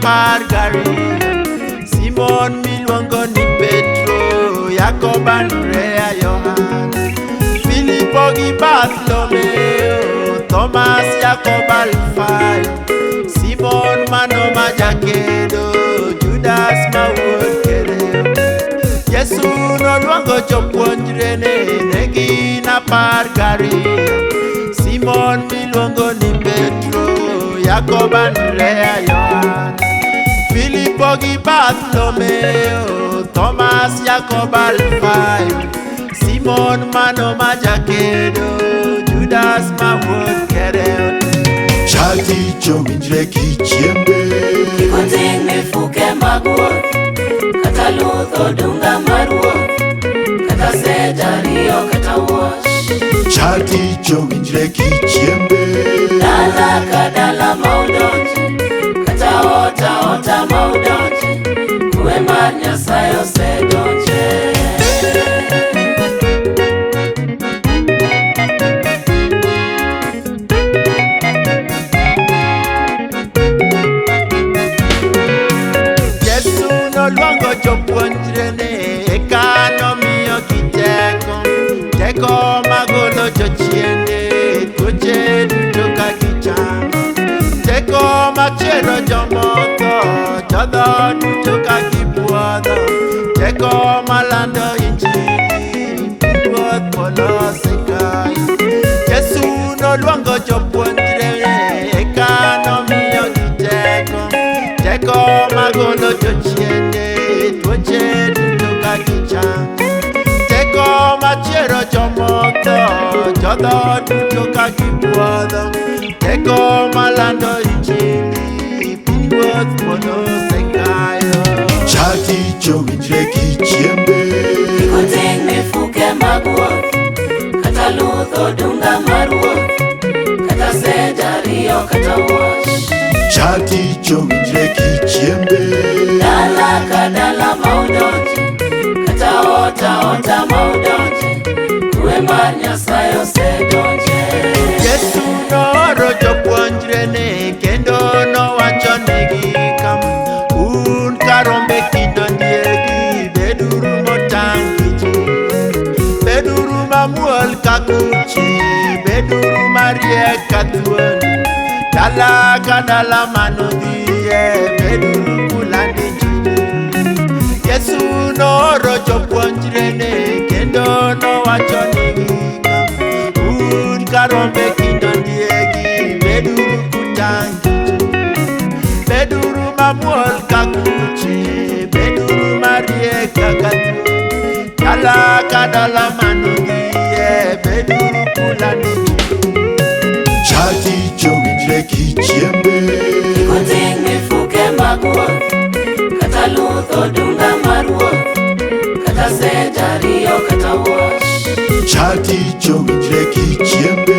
12, Simon miluongo ni Petro, Yakobo, Andrea, Yohana, Filipo gi Bartholomeo, Thomas, Jakobo, Alfayo, Simon mano ma jakedo, Judas ma wuod Kereo. Yesu noluongo jopuonjrene ne gin 12, Simon miluongo ni Petro, Jakobo, Andrea, Yohana, Filipo gi Bartholomeo, Thomas, Jakobo, Alfayo, Simon mano ma jakedo, Judas ma wuod Kereo. Jatich owinjre gi chiembe. Kik oting' mifuke mag wuoth, kata luth odunga mar wuoth, kata set ariyo kata wuoch. Jatich owinjre gi chiembe. Dala ka dala ma udonje, kata ot aota ma udonje, kwe mar Nyasaye osedonje. Yesu noluongo jopuonjrene eka nomiyogi teko, teko magolo jochiende, tuoche duto ka gichango, teko machiero jomotho, jodho duto ka gipuodho, teko malando injili, pinyruoth polo osekayo. Yesu noluongo jopuonjrene eka nomiyogi teko, teko magolo jochiende, tuoche duto ka gichango, teko machiero jomotho, jodho duto ka gipuodho, teko malando injili, pinyruoth polo osekayo. Jatich owinjre gi chiembe. Kik oting' mifuke mag wuoth, kata luth odunga mar wuoth, kata set ariyo kata wuoch. Jatich owinjre gi chiembe. Dala ka dala ma udonje, kata ot aota ma udonje, kwe mar Nyasaye osedonje. Yesu nooro jopuonjrene kendo nowacho negi kama, un ka rombe kind ondiegi, beduru motang' gi ji, beduru mamuol ka kuche, beduru mariek ka thuondi, dala ka dala manudhiye, beduru kulando injili. Yesu nooro jopuonjrene kendo nowacho negi kama, un ka rombe kind ondiegi, beduru kutang' gi ji, beduru mamuol ka kuche, beduru mariek kaka thuondi, dala ka dala manudhiye, beduru kulando injili. Jatich owinjre gi chiembe. Kik oting' mifuke mag wuoth, kata luth odunga mar wuoth, kata set ariyo kata wuoch. Jatich owinjre gi chiembe.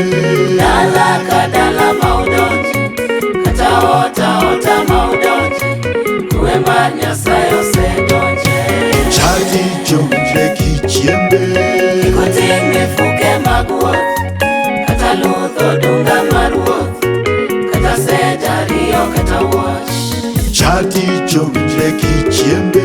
Dala ka dala ma udonje, kata ot aota ma udonje, kwe mar Nyasaye osedonje. Jatich owinjre gi chiembe. Kik oting' mifuke mag wuoth, kata luth odunga mar wuoth, kata set ariyo kata wuoch. Jatich owinjre gi chiembe.